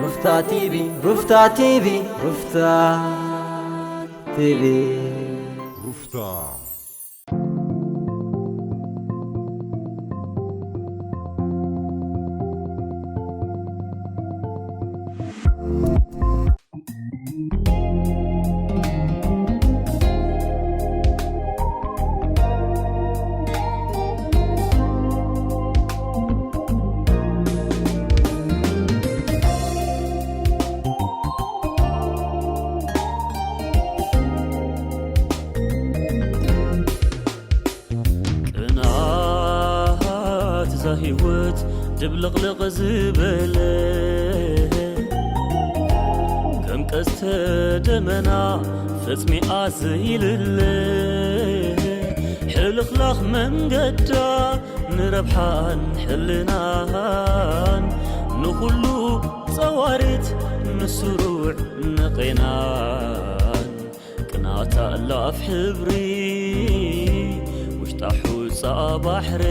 ሩፍታ ቲቪ፣ ሩፍታ ቲቪ፣ ሩፍታ ቲቪ። ሩፍታ። ቅንዓት እዛ ህይወት ድብልቕልቕ ዝበለ፣ ከም ቀስተ ደመና ፈጽሚኣ ዘይልለ፣ ሕልኽላኽ መንገዳ ንረብሓን ሕልናን፣ ንኹሉ ጸዋሪት ንስሩዕ ንቄናን። ቅናታ እላፍ ሕብሪ ውሽጣ ሑጻ ባሕሪ፣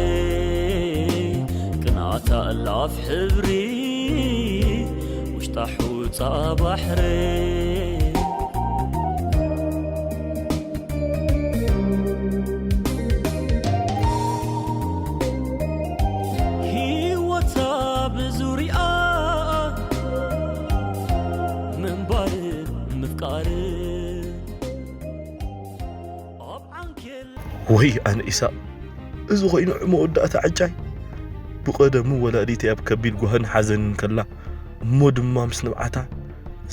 ቅናታ እላፍ ሕብሪ ውሽጣ ሑጻ ባሕሪ። ህይወታ ብዙሪኣ ምንባር ምፍቃር። ወይ ኣነ ኢሳቕ፣ እዚ ኾይኑ መወዳእታ ዕጫይ። ብቐደሙ ወላዲተይ ኣብ ከቢድ ጓህን ሓዘንን ከላ፣ እሞ ድማ ምስ ንብዓታ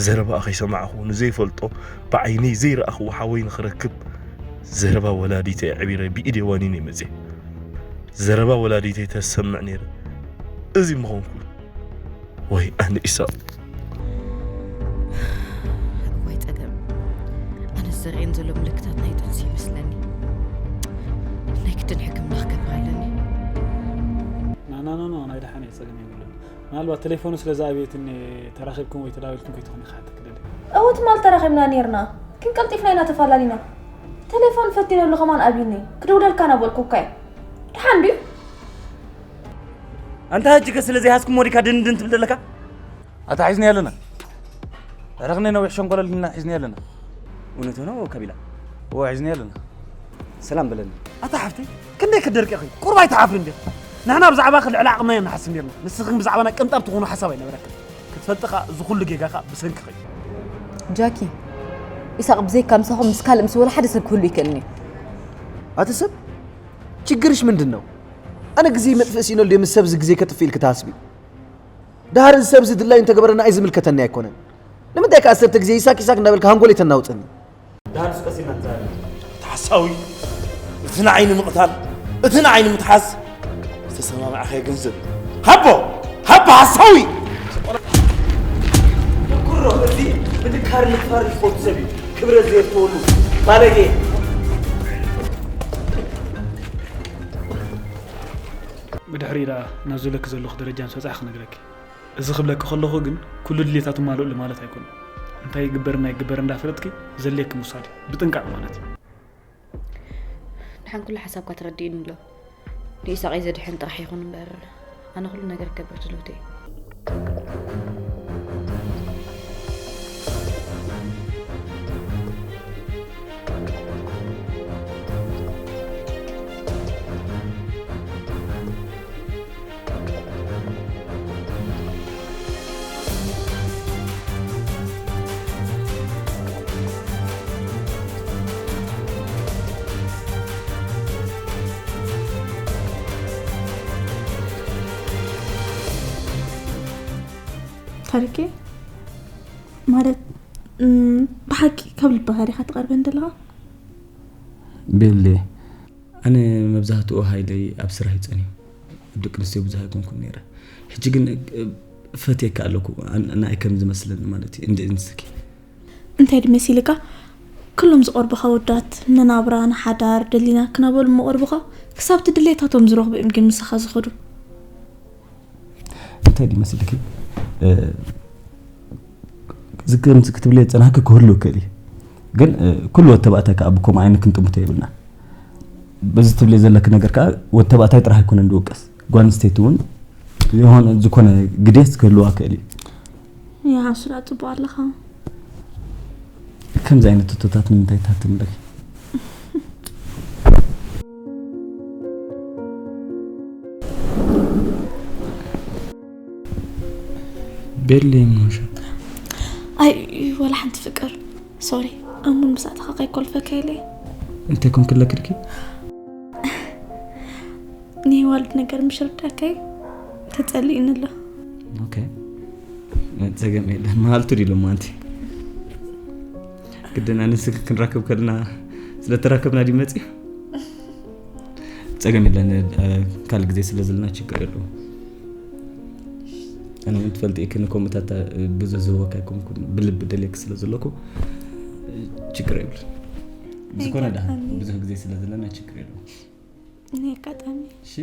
ዘረባኣ ከይሰማዕኹ፣ ንዘይፈልጦ ብዓይነይ ዘይረኣኽዎ ሓወይ ንኽረክብ፣ ዘረባ ወላዲተይ ኣዕቢረ ብኢደይ ዋኒነ መጽየ። ዘረባ ወላዲተይ ተሰምዕ ነይረ። እዚ ምኾንኩ። ወይ ኣነ ኢሳቕ። እዋይ ጸገም፣ ኣነ ዘርእየን ዘሎ ምልክታት ናይ ጥንሲ ይመስለኒ። ናይ ግድን ሕክምና ክገብር ኣለኒ። ናናኖኖ ናይ ደሓን እየ፣ ጸገም የብሉን። ምናልባት ቴሌፎኑ ስለ ዝኣብየትኒ ተራኺብኩም ወይ ተዳዊልኩም ከይትኾኑ ክሓተኪ ደልየ። እወ ትማል ተራኺብና ኔርና፣ ግን ቀልጢፍና ኢና ተፋላሊና። ቴሌፎን ፈቲነሉ ከማን ኣብዩኒ፣ ክድውለልካ ናበልኩካ እየ። ደሓን ድዩ? ኣንታ ሕጂ ከ ስለ ዘይሃዝኩሞ ዲካ ድንድን ትብል ዘለካ? ኣታ ሒዝናዮ ኣለና። ረኽነ ነዊሕ ሸንኮለል ኢልና ሒዝናዮ ኣለና። እውነት ሆኖ ካቢላ? እዎ ሒዝናዮ ኣለና። ሰላም በለኒ። ኣታ ሓፍተይ ክንደይ ክትደርቂ ኢኺ? ቁሩብ ኣይትሓፍሪ እንዴ? ንሕና ብዛዕባኺ ልዕሊ ዓቕምና ኢና ንሓስብ ኔርና። ንስኺ ግን ብዛዕባና ቅንጣብ ትኾኖ ሓሳብ ኣይነበረክን። ክትፈልጢ ከኣ እዚ ኩሉ ጌጋኻ ብሰንክኺ እዩ። ጃኪ፣ ኢሳቕ ብዘይካ ምሳኹም ምስ ካልእ ምስ ወላ ሓደ ሰብ ክህሉ ይክእልን እዩ። ኣቲ ሰብ ችግርሽ ምንድን ነው? ኣነ ግዜ መጥፍእ ሲኖል ድየ ምስ ሰብዚ ግዜ ከጥፍእ ኢልክ ትሃስቢ? ደሃር እዚ ሰብዚ ድላዩ እንተገበረና ኣይ ዝምልከተኒ ኣይኮነን። ንምንታይ ከኣ ሰርተ ግዜ ኢሳክ ኢሳክ እንዳበልካ ሃንጎለይ ተናውጸኒ? ዳንስ ቀሲና ንዛረብ። እቲ ሓሳዊ፣ እቲ ንዓይ ንምቕታል፣ እቲ ንዓይ ንምትሓዝ ዝተሰማማዕኻዮ ገንዘብ እዩ። ሃቦ! ሃቦ ሓሳዊ! ተኩሮ፣ እዚ ብድካር ንክፋር ዝፈቱ ሰብ እዩ። ክብረት ዘየርትወሉ ባለጌ። ብድሕሪኡ ደኣ ናብ ዝብለኪ ዘለኹ ደረጃ ምስ በጻሕ ክነግረኪ። እዚ ክብለኪ ከለኹ ግን ኩሉ ድሌታቱ ማልእሉ ማለት ኣይኮነን። እንታይ ይግበርን ኣይግበርን እንዳፈለጥኪ ዘድልየኪ ምውሳድ ብጥንቃቕ ማለት እዩ። ድሓን ኩሉ ሓሳብካ ተረዲኡኒ ኣሎ። ንኢሳቐይ ዘድሕን ጥራሕ ይኹን እምበር ኣነ ኩሉ ነገር ክገብር ድልውቲ እየ። ታሪኬ ማለት ብሓቂ ካብ ልብኻ ዲኻ ትቐርበን ዘለኻ? ቤሌ፣ ኣነ መብዛህትኡ ሃይለይ ኣብ ስራሕ እዩ ጸኒሑ። ኣብ ደቂ ኣንስትዮ ብዙሕ ኣይኮንኩን ነይረ። ሕጂ ግን ፈትየካ ኣለኩ። ንኣይ ከም ዝመስለኒ ማለት እዩ። እንደ እንስኪ እንታይ ድመሲልካ? ኩሎም ዝቐርቡኻ ወዳት ንናብራ ንሓዳር ደሊና ክናበሉ መቐርቡኻ ክሳብ እቲ ድሌታቶም ዝረኽቡ እዮም ግን ምሳኻ ዝኸዱ። እንታይ ድመስልኪ? እዚ ከምዚ ክትብለዮ ዝጸናሕኪ ክህሉ ይኽእል እዩ። ግን ኩሉ ወዲ ተባዕታይ ከኣ ብከምኡ ዓይነት ክንጥምቶ የብልና። በዚ ትብልዮ ዘለኪ ነገር ከኣ ወዲ ተባዕታይ ጥራሕ ኣይኮነን ዝውቀስ። ጓል ኣንስተይቲ እውን ዝኾነ ዝኾነ ግዴስ ክህልዋ ይኽእል እዩ። ይሃሱ ዳ ጽቡቕ ኣለኻ። ከምዚ ዓይነት ሕቶታት ንምንታይ ትሃትምለይ? ቤሊ ምንሸ? ኣይ፣ ወላ ሓንቲ ፍቅር። ሶሪ፣ ኣሙን ብሳዕትኻ ከይኮልፈካ ኢለ። እንታይ ኮንክለክልኪ? ናይ ዋልድ ነገር ምሽ ርዳካይ ተጸሊእኒ ኣሎ። ኦኬ። ጸገም የለን። መሃልቱ ዲሎ ማንቲ። ግድና ንስክ ክንራከብ ከልና ስለተራከብና ዲመጽ። ጸገም የለን። ካልእ ግዜ ስለ ዘለና ችግር የለውም። ኣነ እውን ትፈልጢ እየ፣ ክንከምኡታት ብዙ ዝህወካ ኣይኮንኩን። ብልቢ ደልየክ ስለ ዘለኩ ችግር የብሉን። ብዝኮነ ደኣ ኣይገባኒ። ብዙሕ ግዜ ስለ ዘለና ችግር የለውም። ናይ ኣጋጣሚ። እሺ።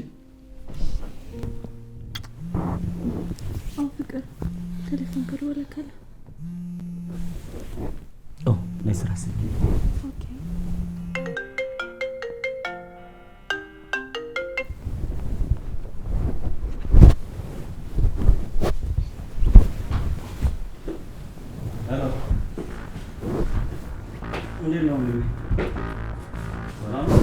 ኣው ፍቅር፣ ቴሌፎን ከድወለካ ኣሎ። ኦ፣ ናይ ስራሕ ስልኪ። ኦኬ። ሄሎ። እንዴት ነው ወንድሜ? ሰላም ነው?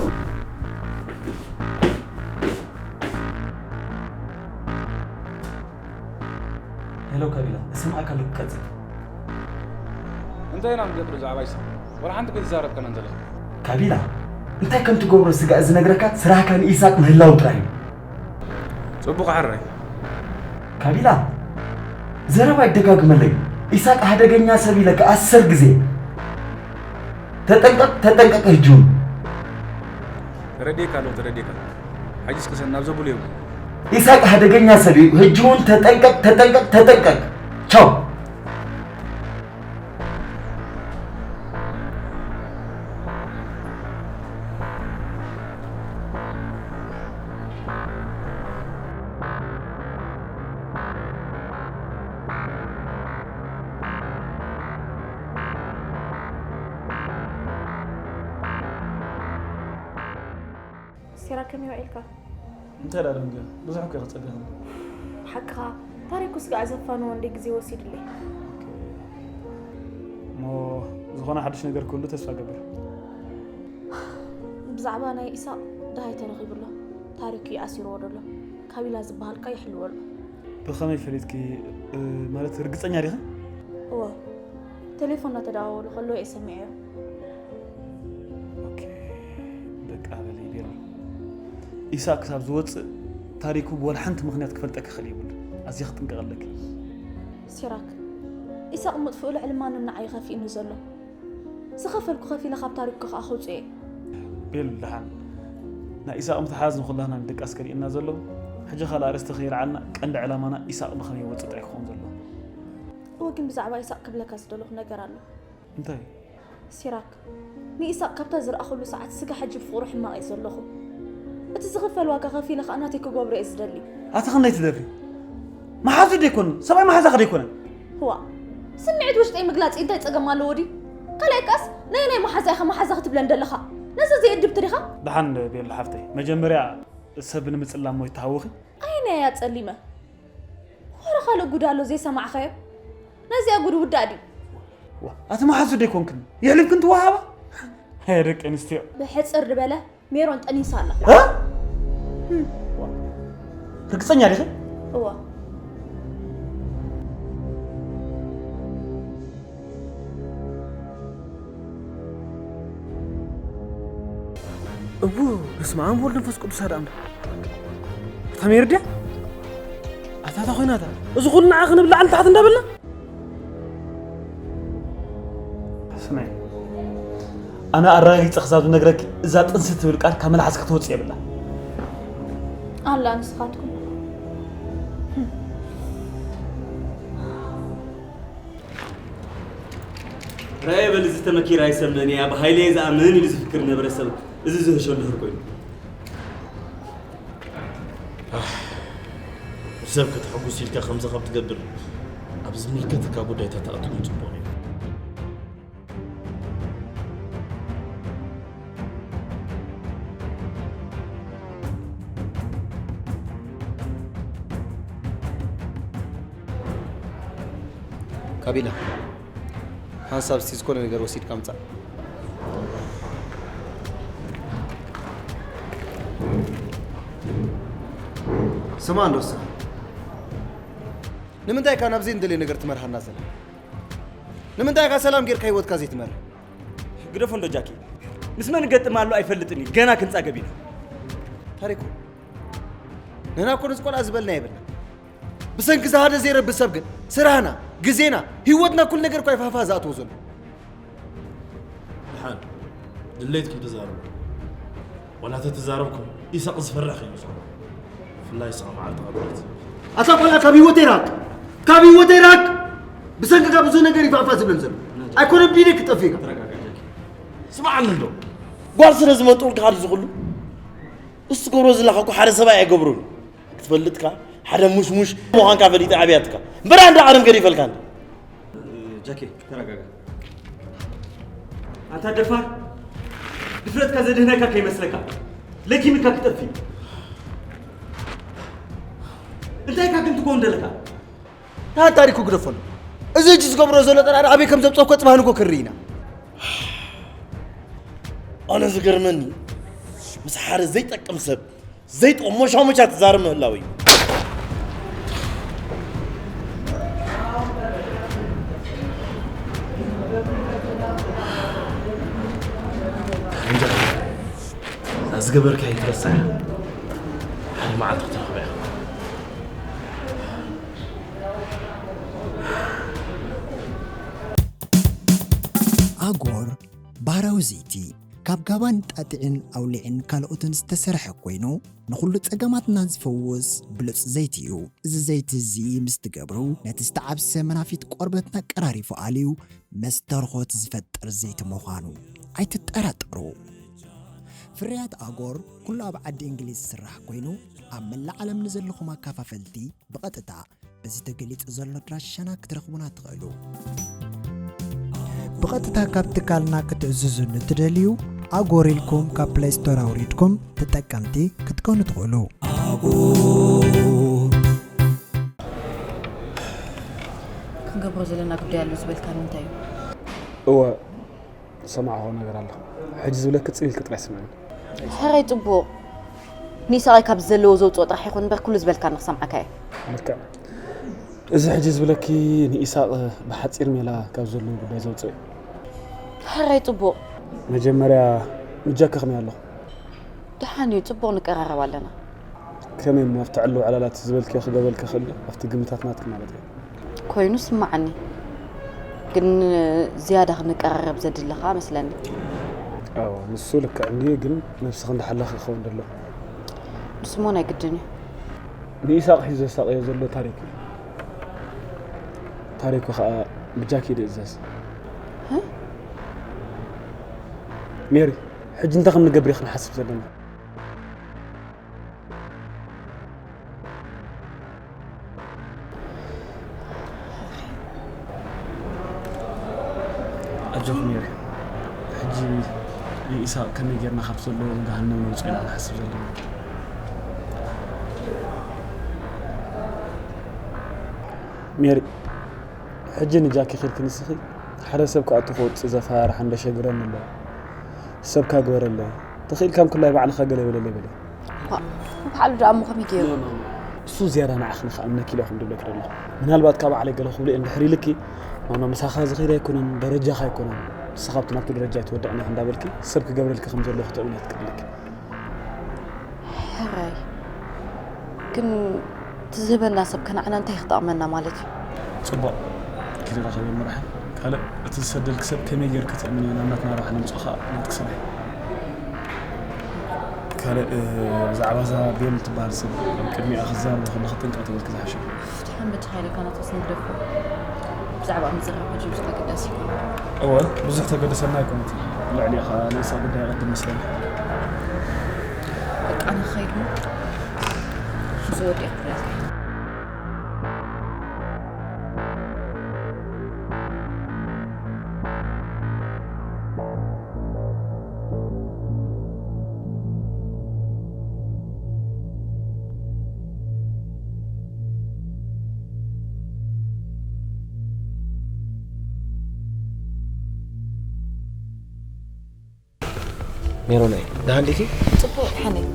ሄሎ ካቢላ፣ እሰማዕካ ኣለኩ፣ ቀጽል። እንታይ ኢና ንገብር ብዛዕባ ይስሐቅ? ወላ ሓንቲ ከይተዛረብካና እንዘለኻ። ካቢላ፣ እንታይ ከም ትገብሮ ስጋእ ዝነግረካ ስራሕካ ንኢሳቅ ምህላው ጥራይ እዩ። ጽቡቕ ሕራይ። ካቢላ፣ ዘረባ ይደጋግመለይ። ኢሳቅ ሓደገኛ ሰብ ኢለካ ኣሰር ግዜ። ተጠንቀቅ፣ ተጠንቀቅ ህጂ እውን። ተረዲእካ ኣለኹ፣ ተረዲእካ። ሕጂስ ቅሰን ናብ ዘብሉ የብሉ። ኢሳቅ ሓደገኛ ሰብ እዩ። ህጂ እውን ተጠንቀቅ፣ ተጠንቀቅ፣ ተጠንቀቅ። ቻው። ሲራክ ከመይ ውዒልካ? እንታይ ደኣ ደንጊያ? ብዙሕ እኮ እየ ክጸግዕ። ሓቅኻ፣ ታሪኩ ስጋዕ ዘፋንዎ እንደ ግዜ ወሲድለይ። ኦኬ። እሞ ዝኾነ ሓድሽ ነገር ክህሉ ተስፋ እገብር። ብዛዕባ ናይ ኢሳቕ ደሃይ ተረኺቡ ኣሎ። ታሪኩ እዩ ኣሲርዎ ዘሎ። ካቢላ ዝበሃል ከኣ ይሕልዎ ኣሎ። ብኸመይ ፈሊጥኪ? እ፣ ማለት ርግጸኛ ዲኺ? እወ። ቴሌፎን እናተደዋወሉ ከለዉ እየ ሰሚዐዮ። ኦኬ፣ በቃ በለይ ቤሪ። ኢሳቅ ክሳብ ዝወጽእ ታሪኩ ብወላ ሓንቲ ምኽንያት ክፈልጠኪ ክኽእል የብሉን። ኣዝየ ክጥንቀቕ ኣለኪ። ሲራክ፣ ኢሳቅ ምጥፍኡ ልዕሊ ማንም ንዓይ ከፊእኒ ዘሎ። ዝኸፈልኩ ከፊለ ካብ ታሪኩ ከኣ ከውጽኦ እየ። ቤሉ ደሓን። ናይ ኢሳቅ ምትሓዝ ንኹላህና ንድቃስ ከሪእና ዘሎ። ሕጂ ካልእ ኣርእስቲ ከይልዓልና ቀንዲ ዕላማና ኢሳቅ ብኸመይ ይወጽእ ጥራይ ክኸውን ዘለዎ። እወ፣ ግን ብዛዕባ ኢሳቅ ክብለካ ዝደለኹ ነገር ኣሎ። እንታይ? ሲራክ፣ ንኢሳቅ ካብታ ዝረኣኹሉ ሰዓት ስጋ ሕጂ ብፍቕሩ ሕማቕ እየ ዘለኹ። እቲ ዝኽፈል ዋጋ ከፊለ ከኣ ናተይ ክገብሮ እየ ዝደሊ። ኣቲ ክንደይ ትደፍሪ? መሓዙ ዶ ኣይኮነን? ሰብኣይ መሓዛኺ ዶ ኣይኮነን? ህዋ፣ ስምዒት ውሽጠይ ምግላጽ እንታይ ጸገም ኣለዎ ድዩ? ካልኣይ ከኣስ፣ ናይ ናይ መሓዛ ኢኻ መሓዛ ክትብለን ደለኻ? ነዚ ዘይእድብቲ ዲኻ? ደሓን ቤላ ሓፍተይ፣ መጀመርያ ሰብ ንምጽላም ሞ ይተሃወኺ? ኣየናይ እያ ጸሊመ? ወረ ካልእ ጉድ ኣሎ ዘይሰማዕኻዮ? ነዚኣ ጉድ ውዳእ ድዩ? ዋ፣ ኣቲ መሓዙ ዶ ኣይኮንክን? የሕሊፍክን ትወሃባ? ኣየ ደቂ ኣንስትዮ። ብሕጽር ዝበለ ሜሮን ጠኒሳ ኣላ። እ? ዋ፣ ርግጸኛ ዲኺ? እዋ። እቡ፣ በስመ ኣብ ወወልድ ወመንፈስ ቅዱስ ኣሐዱ ኣምላክ። እታ ሜሪ ድያ? ኣታ እታ ኮይና እታ። እዚ ኩሉ ንዓ ክንብል ላዕሊ ታሕቲ እንዳበልና? ስማይ፣ ኣነ ኣረጋጊጸ ክሳብ ዝነግረኪ እዛ ጥንሲ ትብል ቃል ካብ መልሓስኪ ክትወጽእ የብላ። ኣላ ንስኻትኩም። ረኣየ በል፣ እዚ ተመኪራ ኣይሰምዕን እየ፣ ኣብ ሃይለየ ዝኣምን ኢሉ ዝፍክር ዝነበረ ሰብ፣ እዚ ዝህሸሉ ህር ኮይኑ። ኣህ፣ ሰብ ከተሐጉስ ኢልካ ከምዚ ካብ ትገብር፣ ኣብ ዝምልከተካ ጉዳይታት ኣእትዎ ጽቡቕ እዩ። ካቢላ፣ ሓንሳብ እስቲ ዝኾነ ነገር ወሲድካ ምጻእ። ስማ እንዶ እስኻ፣ ንምንታይ ኢኻ ናብ ዘይንደልዮ ነገር ትመርሃና ዘላ? ንምንታይ ኢኻ ሰላም ጌርካ ህይወትካ ዘይትመርህ? ግደፎ እንዶ ጃኪ፣ ምስ መን ገጥም ኣሎ ኣይፈልጥን እዩ። ገና ክንጻገብ ኢና። ታሪኩ፣ ንሕና እኮ ነዚ ቆልዓ ዝበልና የብልና። ብሰንኪ ዝሃደ ዘይረቢ ሰብ ግን ስራህና፣ ግዜና፣ ህይወትና፣ ኩሉ ነገር እኮ ይፋፋ ዝኣትዎ ዘሎ። ድሓን ድሌትኩም ተዛረቡ። ዋላ ተተዛረብኩም ኢሳቕ ዝፈርሕ ከይመስሎ። ብፍላይ ኢሳቕ መዓልቲ ቀብረት። ኣታ ቆልዓ ካብ ህይወተይ ራቅ፣ ካብ ህይወተይ ራቅ። ብሰንክኻ ብዙ ነገር ይፋፋ ዝብለን ዘሎ ኣይኮነን ቢለ ክጠፍእካ። ስማዓኒ እንዶ ጓል ስለ ዝመንጥውልካ ድዩ ዝኽሉ? እሱ ትገብሮ ዘለኻ እኮ ሓደ ሰብኣይ ኣይገብሮን። ክትፈልጥካ ሓደ ሙሽሙሽ ምዃንካ ፈሊጠ ኣብያትካ እምበር ኣንዳ ዓለም ገዲፈልካ እንዲ። ጃኬ ተረጋጋ። ኣንታ ደፋር፣ ድፍረትካ ዘድህነካ ከይመስለካ ለኪምካ ክጠፊ። እንታይ ኢካ ግን ትኮን ዘለካ? ታ ታሪኩ ግደፈሉ። እዚ ሕጂ ዝገብሮ ዘሎ ጠራሪ ኣበይ ከም ዘብፀ እኮ ፅባህን እኮ ክርኢ ኢና። ኣነ ዝገርመኒ ምስ ሓደ ዘይጠቅም ሰብ ዘይጠቅም ሞሻሞሻ ትዛረብ ምህላው እዩ። እዛ ዝገበርካዮ ትረስዓ። ሓደ መዓልቲ ክትረኽባ ኢኻ። ኣጎር ባህራዊ ዘይቲ ካብ ጋባን ጣጥዕን ኣውሊዕን ካልኦትን ዝተሰርሐ ኮይኑ ንኹሉ ጸገማትና ዝፈውስ ብሉጽ ዘይቲ እዩ። እዚ ዘይቲ እዚ ምስ ትገብሩ ነቲ ዝተዓብሰ መናፊት ቆርበትና ቀራሪፉ ኣልዩ መስተርኾት ዝፈጥር ዘይቲ ምዃኑ ኣይትጠራጠሩ። ፍርያት ኣጎር ኩሉ ኣብ ዓዲ እንግሊዝ ዝስራሕ ኮይኑ ኣብ መላእ ዓለም ንዘለኹም ኣከፋፈልቲ ብቐጥታ በዚ ተገሊጹ ዘሎ ኣድራሻና ክትረኽቡና ትኽእሉ። ብቐጥታ ካብ ትካልና ክትእዝዙ ንትደልዩ ኣጎር ኢልኩም ካብ ፕለይ ስቶር ኣውሪድኩም ተጠቀምቲ ክትኮኑ ትኽእሉ። ክንገብሮ ዘለና ጉዳይ ኣሎ ዝበልካኒ እንታይ እዩ? እወ ዝሰማዕኹ ነገር ኣሎ። ሕጂ ዝብለኪ ጽን ኢልኪ ጥራይ ስምዕኒ። ሕራይ ጽቡቕ። ንይስቓይ ካብ ዘለዎ ዘውጽኦ ጥራሕ ይኹን እምበር ኩሉ ዝበልካኒ ክሰምዓካ እየ። ልክዕ። እዚ ሕጂ ዝብለኪ ንኢሳቕ ብሓጺር ሜላ ካብ ዘለዎ ጉዳይ ዘውጽኦ እዩ። ሕራይ ጽቡቕ። መጀመርያ ምጃኪ ከመይ ኣለኹ? ደሓን እዩ፣ ጽቡቕ ንቀራረብ ኣለና። ከመይ እሞ ኣብቲ ዕልው ዕላላት ዝበልክዮ ክገብረልኪ ክእል ኣብቲ ግምታት ናትኪ ማለት እዩ። ኮይኑ ስምዓኒ፣ ግን ዝያዳ ክንቀራረብ ዘድልኻ መስለኒ። ኣዎ ንሱ ልክዕ እንድዩ፣ ግን ነብስኺ እንዳሓለኺ ክኸውን ደሎ። ንስሞ ናይ ግድን እዩ። ንኢሳቕ ሒዙ ዘሳቕዮ ዘሎ ታሪክ እዩ። ታሪኩ ከዓ ብጃኪ ድእዘዝ። ሜሪ፣ ሕጂ እንታይ ከም ንገብር ኢኺ ንሓስብ ዘለና? ኣጆኹ ሜሪ፣ ሕጂ ንኢሳቕ ከመይ ጌርና ካብቲ ዘለዎ ገሃነም ነውፅኦ ኢና ንሓስብ ዘለና። ሜሪ፣ ሕጂ ንጃኪ ኺድኪ ንስኺ ሓደ ሰብ ክኣቱ ክወፅእ ዘፈራርሓ እንደሸግረኒ ኣሎ። ሰብ ካግበረለይ ተኽኢልካ እንኩላይ ባዕልኻ ገለ በለለይ በለ። ባዕሉ ደኣ እሞ ከመይ ገይሩ? እሱ ዝያዳ ንዓኺ ንኽኣምነኪ ኢለ ከም ድብለኪ ደለኹ። ምናልባት ካብ ባዕለይ ገለ ክብሎ እንድሕር ኢልኪ ማማ ምሳኻ ዝኸይድ ኣይኮነን፣ ደረጃኻ ኣይኮነን። ንስኻ ኣብቲ ናቱ ደረጃ ኣይትወድዕን ኢኻ እንዳበልኪ ሰብ ክገብረልኪ ከም ዘለዎ ክትእምኒ ክትክእልኪ። ሕራይ ግን እቲ ዝህበና ሰብ ከነዕና እንታይ ክጠቕመና ማለት እዩ? ጽቡቕ ኪዲ ረኸበ ምራሕ ካልእ እቲ ዝሰደልክ ሰብ ከመይ ጌርክ ትእምንዮ ናብ ናትና ረብሓ ነምጽኦ ኸኣ ናትክ ስራሕ። ካልእ ብዛዕባ እዛ ቤል ትበሃል ሰብ ኣብ ቅድሚኣ ክዛረቡ ከለኺ ጥንቃ ተበልኪ ዝሓሸ። ፍትሓን በጃኻ ኢለካ ናትክስ ንግደፎ። ብዛዕባ ምዝራብ ሕጂ ብዙሕ ኣገዳሲ ኣይኮነን። እወ ብዙሕ ተገደሰና ኣይኮነትን። ልዕሊኡ ኸኣ ናይ እሳ ጉዳይ ኣቐድም መስለኒ። በቃ ንኸይድ ሞ ምስ ወዲኣ ክፍለልካ። ሜሮነይ፣ ደሓን ዲኺ? ጽቡቕ፣ ደሓን እየ።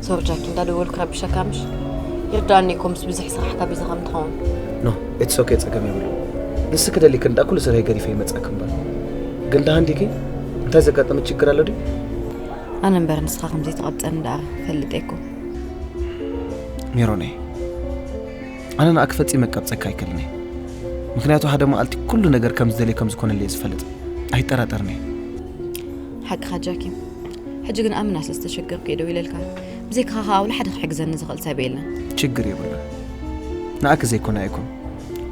ሶሪ ጃኪ፣ እንዳደወልኩ ረቢሸካ ምሽ? ይርዳእኒ እኮ ምስ ብዙሕ ስራሕ ካቢዛ ከም ትኸውን። ኖ፣ ኢትስ ኦኬ፣ ጸገም የብሉ። ንስኺ ደሊክኒ ደኣ ኩሉ ስርሐይ ገዲፈ ይመጻኪ እምበር። ግን ደሓን ዲኺ? እንታይ ዘጋጠመ ችግር ኣሎ ድዩ? ኣነ እምበር ንስኻ ከም ዘይትቐብጸኒ ደኣ ፈልጠ እኮ። ሜሮነይ፣ ኣነ ንኣኪ ፈጺመ ክቀብጸኪ ኣይክእልን እየ። ምኽንያቱ ሓደ መዓልቲ ኩሉ ነገር ከም ዝደልየ ከም ዝኾነለይ እየ ዝፈልጥ። ኣይጠራጠርን እየ። ሓቅኻ ጃኪ። ሕጂ ግን ኣመና ስለ ዝተሸገርኩ እየ ደው ኢለልካ። ብዘይካኻ ከኣ ዋላ ሓደ ክሕግዘኒ ዝኽእል ሰብ የለን። ችግር የብሉን። ንኣኪ ዘይኮነ ኣይኮን።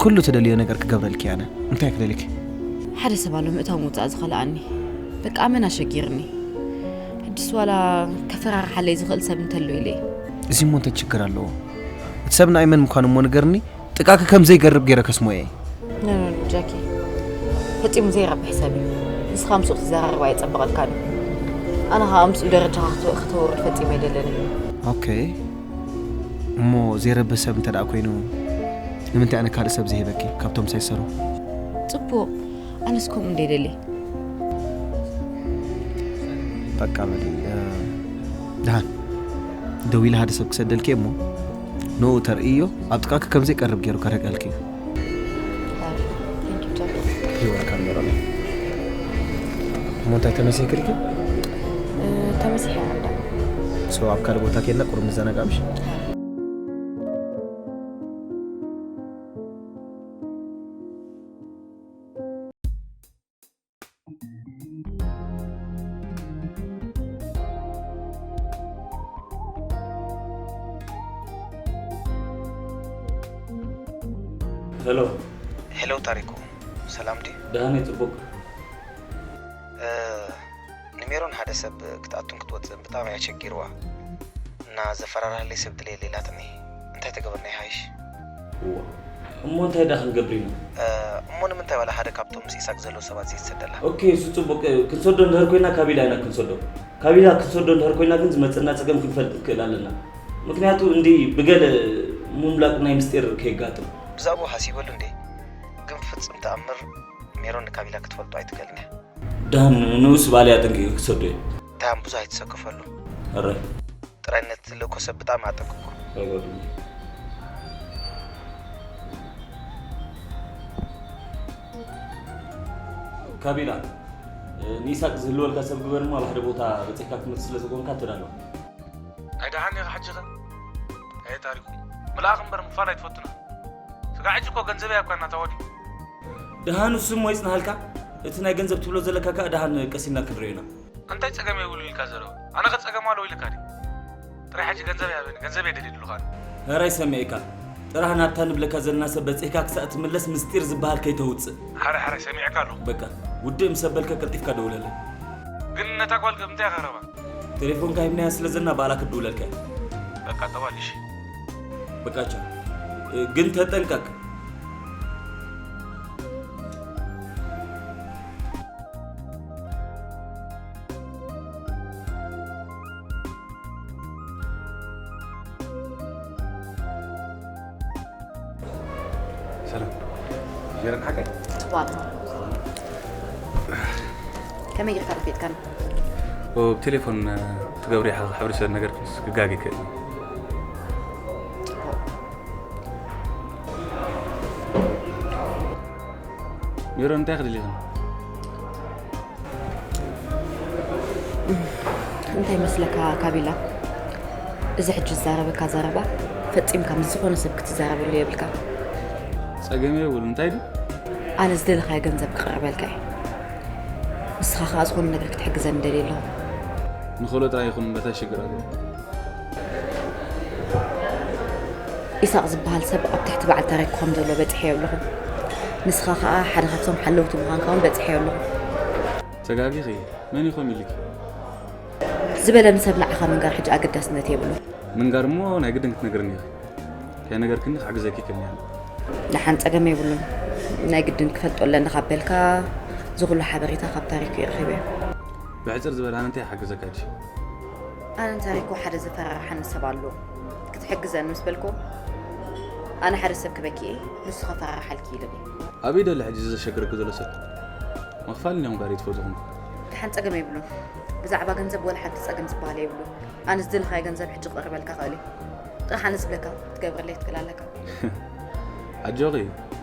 ኩሉ ትደልዮ ነገር ክገብረልኪ እየ ኣነ። እንታይ ክደልኪ? ሓደ ሰብ ኣሎ ምእታው ምውጻእ ዝኸልኣኒ። በቃ ኣመና ሸጊርኒ። ሕጅስ ዋላ ከፈራርሓለይ ዝኽእል ሰብ እንተሎ ኢለ እየ። እዚ እሞ እንታይ ችግር ኣለዎ? እቲ ሰብ ንኣይ መን ምዃኑ እሞ ንገርኒ፣ ጥቃኪ ከም ዘይገርብ ገይረ ከስሞ እየ። ኖ፣ ኖ፣ ኖ፣ ጃኪ። ፈጺሙ ዘይረብሕ ሰብ እዩ። ንስኻ ምስኡ ክትዘራረብ ኣየጸብቐልካን እዩ። ኣነ ኸኣ ምስኡ ደረጃኻ ክተ-፣ ክተውርድ ፈጺሙ ኣይደልን እየ። ኦኬ። እሞ ዘይረብህ ሰብ እንተ ደኣ ኮይኑ፣ ንምንታይ ኣነ ካልእ ሰብ ዝህበኪ ካብቶም ሳይሰሩ? ጽቡቕ። ኣነስ ከምኡ እንደ ይደሊ። በቃ በሊ፣ እ፣ ደሓን። ደው ኢለ ሓደ ሰብ ክሰደልኪ እሞ፣ ንኡ ተርእዮ፣ ኣብ ጥቃኪ ከም ዘይቀርብ ገይሩ ከረጋልኪ እዩ። Thank you, ጃኪ። You're welcome, ሜሮን። እሞ እንታይ ተመሲልኪ ዲኪ? እ፣ ተመሲሐ እየ እንዳ። So፣ ኣብ ካልእ ቦታ ኬድና ቁሩብ ንዘናጋዕ ምሽ? ሄሎ። ሄሎ ታሪኩ፣ ሰላም ድዩ? ደህና ነኝ ጽቡቅ። እ፣ ንሜሮን ሓደ ሰብ ክትኣቱን ክትወጽእን ብጣዕሚ እያ ቸጊርዋ። እና ዘፈራርሃለይ ሰብ ድልየለይ ኢላትኒ። እንታይ ትገብርና ይሓይሽ? እዋ፣ እሞ እንታይ ደኣ ክንገብር ኢና? እ፣ እሞ ንምንታይ ዋላ ሓደ ካብቶም ምስ ኢሳቅ ዘለዉ ሰባት ዘይትሰደላ? ኦኬ፣ እሱ ጽቡቅ። ክንሰዶ እንድህር ኮይና ካቢላ ኢና ክንሰዶ። ካቢላ ክንሰዶ እንድህር ኮይና ግን ዝመጽእና ጸገም ክንፈልጥ ንክእል ኣለና። ምክንያቱ እንዲ ብገለ ምምላቅ ናይ ምስጢር ከየጋጥም። ብዛዕባኡ ሓሲበሉ እንዴ? ግን ብፍጽም ተኣምር ሜሮን ንካቢላ ክትፈልጦ ኣይትክእልን እያ። ደሃን ንኡስ ባልያ ጠንቂቂ ክሰዶ እየ። ደሃን ብዙሕ ኣይትሰከፈሉ። ሕራይ። ጥራይ ነቲ ትልእኮ ሰብ ብጣዕሚ ኣጠንቅቆ። ሕራይ ጓደኛ። ካቢላ፣ ንኢሳቅ ዝህልወልካ ሰብ ግበር እሞ ኣብ ሓደ ቦታ በጺሕካ ክትመጽእ ስለ ዘቆምካ ተዳሎ። ኣይ ደሓን ኢኻ ሕጂ ኸ? ኣየ ታሪኩ፣ ምልኣኽ እምበር ምኽፋል ኣይትፈቱን ኢኻ። ስጋዕ ሕጂ እኮ ገንዘበይ ኣብካ እናታወዲ። ደሃን እሱ እሞ ይጽንሃልካ፣ እቲ ናይ ገንዘብ ትብሎ ዘለካ ከኣ ደሃን ቀሲና ክንርእዮ ኢና። እንታይ ጸገም የብሉን ኢልካ ዘረባ? ኣነ ከ ጸገም ኣለዎ ኢልካ ድየ? ጥራይ ሕጂ ገንዘብ ይሃበኒ፣ ገንዘብ እየ ደልየሉ ከኣ። ሕራይ ሰሚዐካ። ጥራሕ ናብታ ንብለካ ዘለና ሰብ በጺሕካ ክሳዕ ትምለስ ምስጢር ዝበሃል ከይተውጽእ። ሕራይ ሕራይ ሰሚዐካ ኣለኹ። በቃ ውድእ ምስ ኣበልካ ቀልጢፍካ ደውለለይ። ግን ነታ ጓል ከ ምንታይ ኢኻ ረባ? ቴሌፎንካ ሂብናያ ስለ ዘለና ባዕላ ክትድውለልካ እያ። በቃ ጠዋል እሺ። በቃ ቻው። ግን ተጠንቀቅ። ሰላም ጀረን ሓቀይ። ጽቡቕ። ከመይ ጌርካ ጠፊእካኒ? ብቴሌፎን ትገብሪ ሓብሪ ሰብ ነገር ክጋግ ይክእል። ሜሮን እንታይ ክድልይኽን? እንታይ መስለካ ካቢላ፣ እዚ ሕጂ ዝዛረበካ ዘረባ ፈጺምካ ምስ ዝኾነ ሰብ ክትዛረበሉ የብልካ። ጸገም የብሉ። እንታይ ድዩ? ኣነ ዝደለኻዮ ገንዘብ ክቕርበልካ እየ። ንስኻ ኸኣ ዝኾነ ነገር ክትሕግዘኒ ደልየ ኣለኹ። ንኸሎ ጥራይ ይኹን እምበር እንታይ ሽግር ኣለዎ? ኢሳቕ ዝበሃል ሰብ ኣብ ትሕቲ በዓል ታሪኩ ከም ዘሎ በጺሐዮ ኣለኹ። ንስኻ ኸኣ ሓደ ካብቶም ሓለውቲ ምዃንካ እውን በጺሐዮ ኣለኹ። ተጋጊኺ። መን እዩ ከምኡ ኢሉኪ? ዝበለኒ ሰብ ንዓኻ ምንጋር ሕጂ ኣገዳስነት የብሉን። ምንጋር እሞ ናይ ግድን ክትነግርኒ ኢኺ። ከይነገርክኒ ክሕግዘኪ ይክእልኒ እየ። ደሓን ጸገም የብሉን። ናይ ግድን ክፈልጦ ኣለኒ ካብ በልካ፣ እዚ ኩሉ ሓበሬታ ካብ ታሪኩ እየ ረኺበዮ። ብሕጽር ዝበለ ኣነ እንታይ ክሕግዘካ ድየ? ኣነን ታሪኩ ሓደ ዘፈራርሓኒ ሰብ ኣሎ። ክትሕግዘኒ ምስ በልኩ፣ ኣነ ሓደ ሰብ ክበኪ እየ፣ ንሱ ከፈራርሓልኪ ኢሉኒ። ኣበይ ደሎ ሕጂ እዚ ዘሸግረኪ ዘሎ ሰብ? ምኽፋል እንድዮም ጋር ትፈትኹም። ደሓን ጸገም የብሉን። ብዛዕባ ገንዘብ ወላ ሓንቲ ጸገም ዝበሃል የብሉ። ኣነ ዝደለኻዮ ገንዘብ ሕጂ ክቕርበልካ ክእል እየ። ጥራሕ ኣነ ዝብለካ ክትገብረለይ ትክእል ኣለካ። ኣጆኺ፣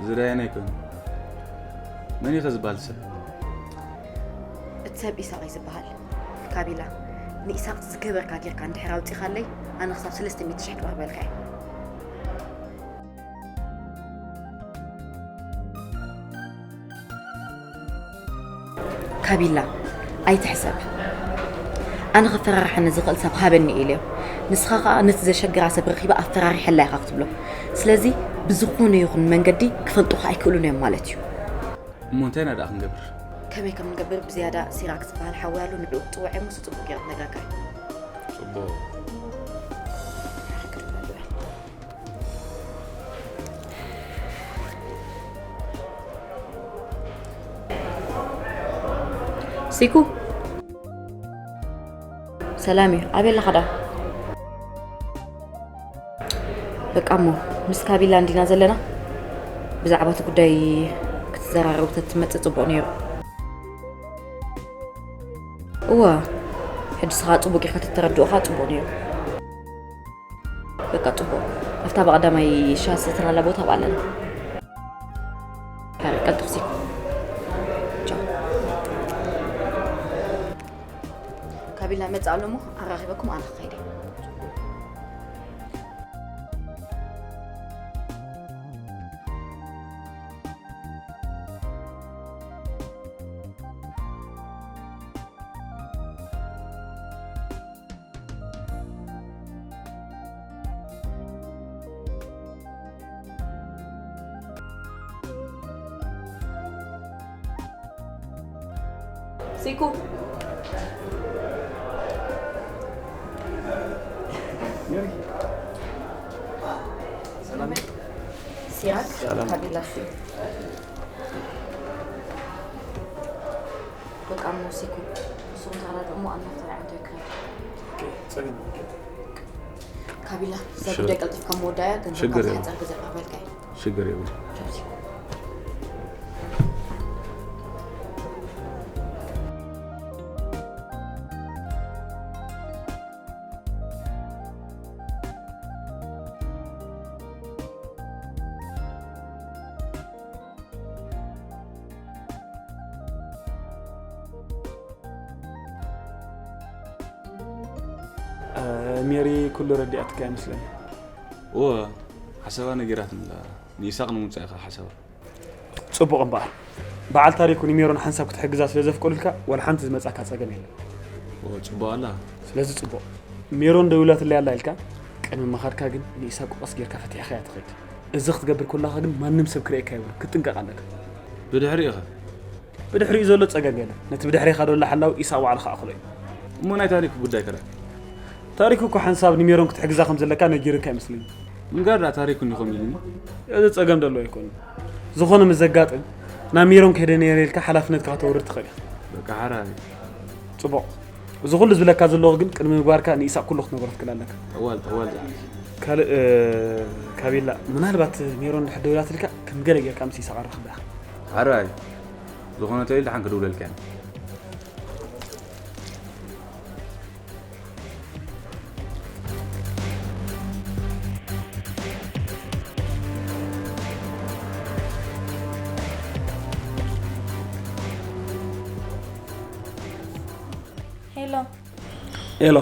ዝዳየና ኣይኮነ። መን እዩ ከ ዝበሃል ሰብ? እቲ ሰብ ኢሳቕ እዩ ዝበሃል። ካቢላ፣ ንኢሳቕ ዝገበርካ ጌርካ እንድሕር ኣውጺኻለይ፣ ኣነ ክሳብ ሰለስተ ሚእቲ ሽሕ ክቕርበልካ እየ። ካቢላ፣ ኣይትሕሰብ። ኣነ ከፈራርሓኒ ዝኽእል ሰብ ሃበኒ ኢለዮ። ንስኻ ኸኣ ነቲ ዘሸግራ ሰብ ረኺባ ኣፈራሪሐላ ኢኻ ክትብሎ። ስለዚ ብዝኾነ ይኹን መንገዲ ክፈልጡኻ ኣይክእሉን እዮም ማለት እዩ። እሞ እንታይ ኢና ደኣ ክንገብር? ከመይ ከም ንገብር ብዝያዳ ሲራክ ዝበሃል ሓወይ ኣሎ፣ ንዕኡ ክጽውዕ እየ፣ ምስ ጽቡቕ ገይረ ክነግረካ እየ። ጽቡቕ። ሲኩ፣ ሰላም እዩ። ኣበይ ኣለኻ ደኣ? በቃ እሞ፣ ምስ ካቢላ እንዲና ዘለና፣ ብዛዕባ እቲ ጉዳይ ክትዘራረቡ ተትመጽእ ጽቡቕ ነይሩ። እወ፣ ሕጂ ንስኻ ጽቡቕ ጌርካ ተተረድኦ ኸኣ ጽቡቕ ነይሩ። በቃ ጽቡቕ። ኣብታ ብቐዳማይ ሻሂ ዝሰተናላ ቦታ ኣብኣ ኣለና። ሕራይ ቀልጥፍ ሲኩ። ቻው። ካቢላ መጽእ ኣሎ እሞ ኣራኺበኩም ኣነ ክኸይድ እየ። ሲኩ። ሰላም። ሲራክ ሰላም። ካቢላ። በቃ እሞ ሲኩ። ንስኹም ተረዳድኡ እሞ ኣብ መፍትሒ ዓንቶ ይክረድ። ኦኬ፣ ጸገም የለን። ካቢላ፣ እዛ ሽረ። ጉዳይ ቀልጢፍካ መወዳእያ፣ ገንዘብካ ሽግር የብሉን። ብዝሓጸር ግዜ ክቕበልካ እየ። ሽግር የብሉን። ቻው ሲኩ። እ፣ ሜሪ ኩሉ ረዲኣትካ ይመስለኒ። እወ፣ ሓሳባ ነጊራትኒ ኣላ። ንኢሳቕ ንምውጻእ ኢኻ ሓሳባ። ጽቡቕ እምበኣር። በዓል ታሪኩ ንሜሮን ሓንሳብ ክትሕግዛ ስለ ዘፍቀዱልካ፣ ዋላ ሓንቲ ዝመጻካ ጸገም የለን። እወ፣ ጽቡቕ ኣላ። ስለዚ ጽቡቕ። ሜሮን ደዊላትለይ ኣላ ኢልካ፣ ቅድሚ ምኻድካ ግን ንኢሳቕ ቆቐስ ጌርካ ፈቲሕካያ ትኸይድ። እዚ ክትገብር ከለኻ ግን ማንም ሰብ ክርእየካ የብሉን፣ ክትጥንቀቕ ኣለካ። ብድሕሪኡ ኸ? ብድሕሪኡ ዘሎ ጸገም የለን። ነቲ ብድሕሬኻ ዘሎ ሓላዊ ኢሳቕ ባዕሉ ክኣኽሎ እዩ። እሞ ናይ ታሪኩ ጉዳይ ከ? ታሪኩ እኮ ሓንሳብ ንሜሮን ክትሕግዛ ከም ዘለካ ነጊሩካ ይመስለኒ። ምንጋር ደኣ ታሪኩ እንዲኹም ኢሉኒ። እዚ ጸገም ደሎ ኣይኮነን። ዝኾነ ምስ ዘጋጥም ናብ ሜሮን ከይደ ነይረ ኢልካ ሓላፍነትካ ከተውርድ ትኽእል ኢኻ። በቃ ሓራይ። ጽቡቕ። እዚ ኩሉ ዝብለካ ዘለኹ ግን ቅድሚ ምግባርካ ንኢሳቕ ኩሉ ክትነግሮ ትክእል ኣለካ። ጠዋል፣ ጠዋል። ካልእ፣ እ፣ ካቢላ፣ ምናልባት ሜሮን ድሕር ደዊላትልካ ከም ገለ ጌርካ ምስ ኢሳቕ ኣራኽባ ኢኻ። ሓራይ። ዝኾነ ተኢሉ ደሓን ክድውለልካ እየ። ሄሎ። ሄሎ።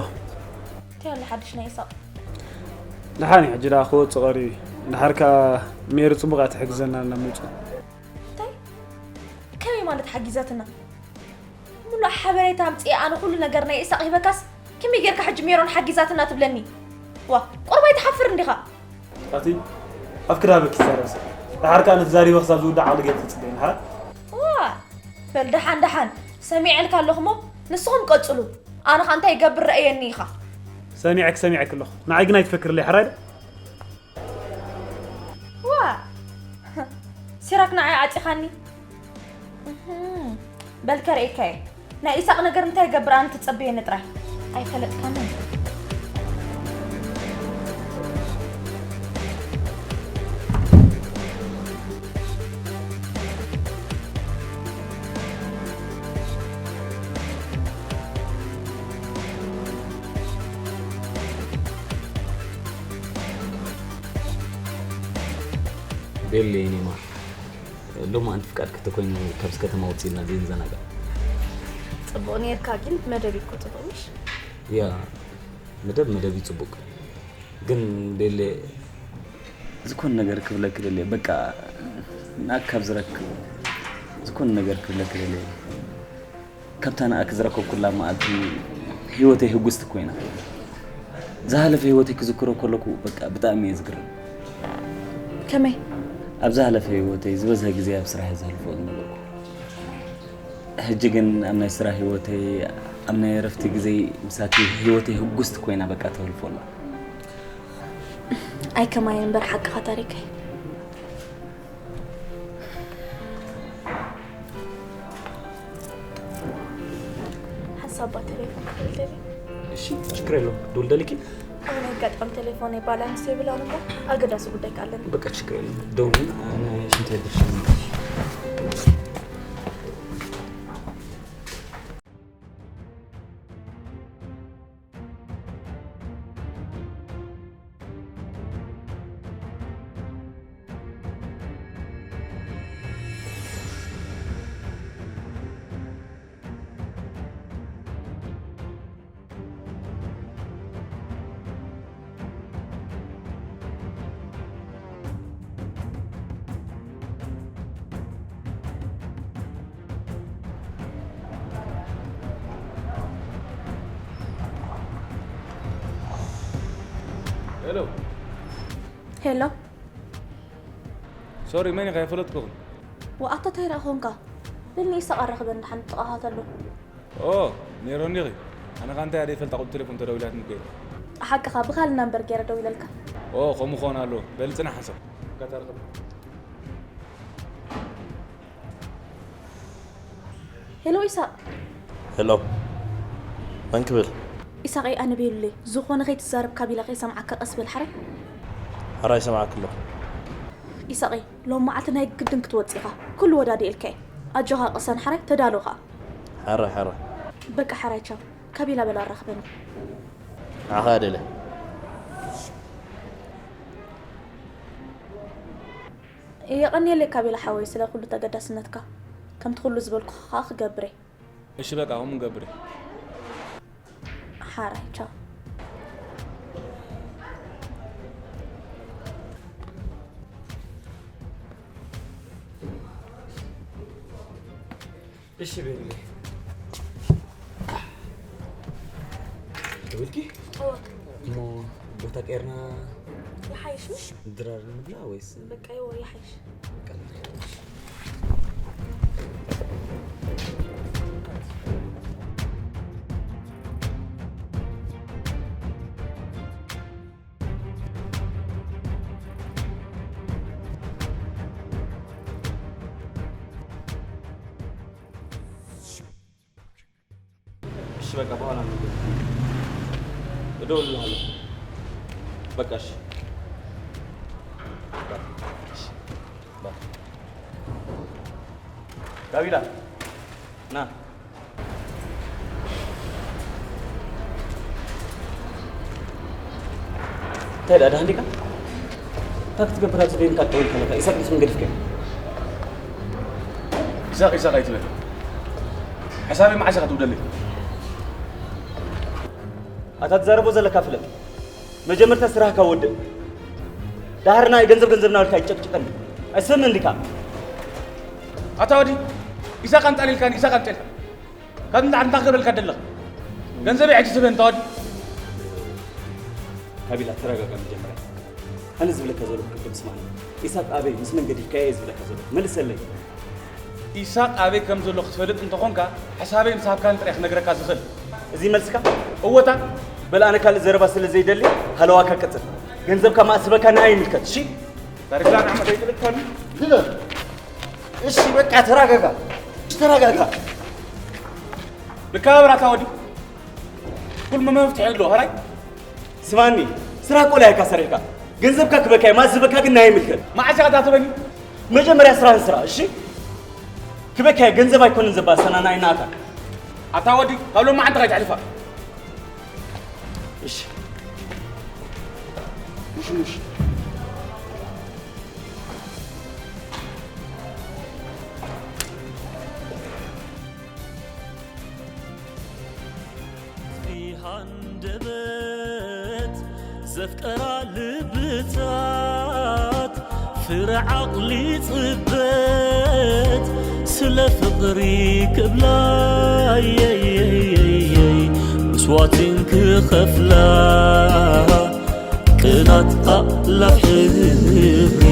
እንታይ ኣሎ ሓድሽ ናይ ኢሳቕ? ደሓን እዩ፣ ሕጂ ደኣ ክወጽእ ቀሪቡ እዩ። ደሓር ከኣ ሜሪ ጽቡቕ እያ ትሕግዘና ኣላ ምውጽኡ። እንታይ? ከመይ ማለት ሓጊዛትና? ሙሉእ ሓበሬታ ኣምጽኤ ኣነ ኩሉ ነገር ናይ ኢሳቕ ሂበካስ፣ ከመይ ጌርካ ሕጂ ሜሮን ሓጊዛትና ትብለኒ? ዋ፣ ቁሩብ ኣይትሓፍር እንዲኻ? ኣቲ፣ ኣፍኪ ዳበኪ ትዛረብ ሰብ። ደሓር ከኣ ነቲ ዛሪበ ክሳብ ዝውዳእ ዓቕሊ ጌርኪ ትጽበይኒ፣ ሓራ? ዋ፣ በል ደሓን ደሓን፣ ሰሚዐልካ ኣለኹ እሞ፣ ንስኹም ቀጽሉ። ኣነ ኸኣ እንታይ ይገብር ረእየኒ ኢኻ። ሰሚዐኪ፣ ሰሚዐኪ ኣለኹ። ንዓይ ግን ኣይትፈክርለይ፣ ሓራይ ዶ? ዋ! ሲራክ ንዓይ ዓጺኻኒ። እህም፣ በል ከርእየካ እየ። ናይ ኢሳቕ ነገር እንታይ ይገብር ኣነ ትጸበየኒ ጥራይ። ኣይፈለጥካንን። የለ የኔ ማር፣ ሎማዓንቲ ፍቃድኪ ተኮይኑ ካብዚ ከተማ ወፂእና ዘይንዘናጋዕ። ፅቡቕ ኔርካ፣ ግን መደብ እኮ ፅቡቕ ምሽ? ያ መደብ መደብ እዩ ፅቡቅ፣ ግን ቤሌ ዝኾነ ነገር ክብለኪ ደልየ፣ በቃ ንኣካብ ዝረክብ ዝኾነ ነገር ክብለኪ ደልየ። ካብታ ንኣኪ ዝረከብኩላ መዓልቲ ህይወተይ ህጉስቲ ኮይና። ዝሃለፈ ህይወተይ ክዝክሮ ከለኩ በቃ ብጣዕሚ እየ ዝግርም። ከመይ? ኣብ ዝሃለፈ ህይወተይ ዝበዝሐ ግዜ ኣብ ስራሕ እየ ዘሕልፎ ዝነበርኩ። ሕጂ ግን ኣብ ናይ ስራሕ ህይወተይ፣ ኣብ ናይ እረፍቲ ግዜ ምሳኪ ህይወተይ ህጉስቲ ኮይና በቃ ተህልፎ ኣላ። ኣይከማይ እምበር ሓቅኻ ታሪከይ። ሓሳባ ቴሌፎን ክፍል ደሊ። እሺ፣ ችግር የለውም። ደውል ደሊኪ? ኣነ ኣጋጣሚ ቴሌፎን ባላንስ የብላን እሞ ኣገዳሲ ጉዳይ ኣለኒ። በቃ ችግር የለውም። ደውልና፣ ኣነ ሽንት ቤት ደርሼ እመጣለሁ። ሄሎ። ሄሎ። ሶሪ፣ መን ኢኻ? ኣይፈለጥኩኹን። ወኣታ ታይ ረኣ ኾንካ? በል ንኢሳቕ ኣራኽበን ደሓን ጥቓኻ ተሎ። ኦ፣ ኔሮኒ ኢኺ? ኣነ ኸኣ እንታይ እየ ደይፈልጣ፣ ቁሩብ ቴሌፎን ተደዊላትኒ እኮ ኢለ። ሓቅኻ፣ ብኻልእ ናምበር ገይረ ደዊለልካ። ኦ፣ ከምኡ ክኾን ኣለዎ። በል ጽናሕ ሓንሳብ። ከታርኽብ። ሄሎ ኢሳቕ። ሄሎ፣ መን ክብል? ኢሳቐይ፣ ኣነ ቤሉለይ። ዝኾነ ከይትዛረብ ካቢላ ከይሰምዓካ ቀስ በል ሓራይ። ሓራይ ይሰምዓኪ ኣለኹ። ኢሳቐይ፣ ሎም መዓልቲ ናይ ግድን ክትወጽእ ኢኻ። ኩሉ ወዳዲኤልካ እየ። ኣጆኻ ቅሰን ሓራይ፣ ተዳሎ ኸኣ። ሓራይ ሓራይ። በቃ ሓራይ ቻው። ካቢላ በል ኣራኽበኒ። ንዓኻ ደለ። የቐንየለይ ካቢላ ሓወይ ስለ ኩሉ ተገዳስነትካ። ከምቲ ኩሉ ዝበልኩኻ ኸኣ ክገብር እየ። እሺ በቃ፣ ከምኡ ንገብር። ሓራይ ቻው። እሺ ቤሉለይ። ደዊልኪ? እሞ ቦታ ቀይርና ይሓይሽ ምሽ? ድራር ንብላ ወይስ? በቃ ይዎ ይሓይሽ። እሺ በቃ በኋላ ነው። እደውልልሃለሁ። በቃ እሺ። እሺ። ባይ። ካቢላ ና። እንታይ ደኣ ደሓን ዲኻ? እንታይ ክትገብር ኣብዚ ደይንካ ትደውል ከለኻ ኢሳቅ ምስ መን ገዲፍካዮ? ኢሳቅ ኢሳቅ ኣይትበል። ሓሳበይ መዓስ ኢኻ ትውደለይ? ኣታ ትዛረቦ ዘለካ ፍለጥ። መጀመርታ ስራህካ ወድእ። ዳሕር ናይ ገንዘብ ገንዘብ ናበልካ ይጨቅጭቀኒ። ኣይሰምዕን ዲካ? ኣታ ወዲ ኢሳቅ ኣምጣልልካኒ ኢሳቅ ኣምጣልካ ካብ እንዳ ኣንታ ክበልካ ደለኻ ገንዘበይ ሕጂ ትበን ተዋዲ። ካቢላ ተረጋጋ መጀመርያ። ኣነ ዝብለካ ዘለኹ ቅድም ስማዕኒ። ኢሳቅ ኣበይ ምስ መን ገዲፍካዮ እየ ዝብለካ ዘለኹ። መልሰለይ። ኢሳቅ ኣበይ ከም ዘሎ ክትፈልጥ እንተኾንካ ሕሳበይ ምስ ሃብካኒ ጥራይ ክነግረካ ዝኽእል። እዚ መልስካ? እወታ። በል ኣነ ካልእ ዘረባ ስለ ዘይደሊ ሃለዋካ ቀጽል። ገንዘብካ ማእስበካ ንኣይ ይምልከት። እሺ? ታሪኽና ንዓመት ኣይትልካኒ። ግበር። እሺ በቃ ተረጋጋ። እሺ ተረጋጋ። ልካበራታ ወዲ ኩል መመፍትሒ ኣሎ። ሀራይ ስማኒ ስራ ቆላ ያካ ሰሪሕካ ገንዘብካ ክበካይ ማዝበካ ግን ናይ ምልከት ማዕሻ ዳተበኒ መጀመርያ ስራህን ስራ እሺ ክበካይ ገንዘብ ኣይኮንን ዘባሰና ናይ ናታ ኣታ ወዲ ካብ ሎማዓንቲ ከይትሕልፋ እሺ ሙሽ ሙሽ ዘፍቀራ ልብታት ፍረ ዓቕሊ ጽበት ስለ ፍቕሪ ክብላ የየየየይ መስዋዕትን ክኸፍላ ቅናት ኣእላፍ ሕብሪ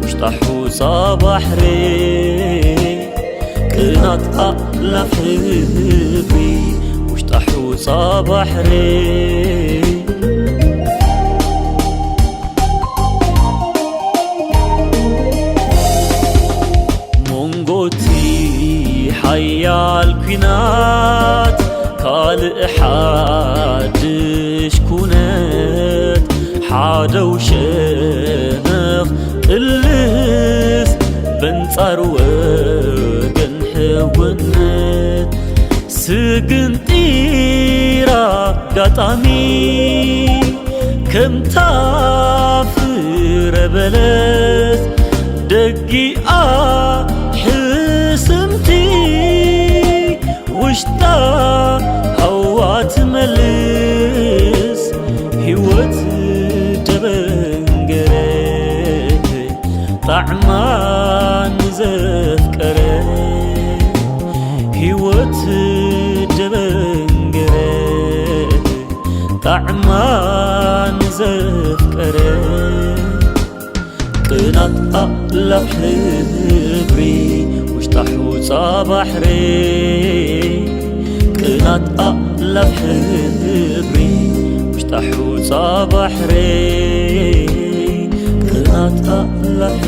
ውሽጣ ሑጻ ባሕሪ ቅናት ኣእላፍ ሕብሪ ውሽጣ ሑጻ ባሕሪ ሞንጎቲ ሓያል ኲናት ካልእ ሓድሽ ኩነት ሓደው ሸነኽ ቅልስ በንጻር ወገን ሕውነት ስግንጢራ ኣጋጣሚ ከምታ ፍረ በለስ ደጊኣ ሕስምቲ ውሽጣ ሃዋ ትመልስ ህይወት ደበንገረ ጣዕማ ንዘፍቀረ ህይወት ደበንገረ ጣዕማ ንዘፍቀረ ቅናት ኣእላፍ ሕብሪ ውሽጣ ሑጻ ባሕሪ ቅናት ኣእላፍ ሕብሪ ውሽጣ ሑጻ ባሕሪ ቅናት ኣእላፍ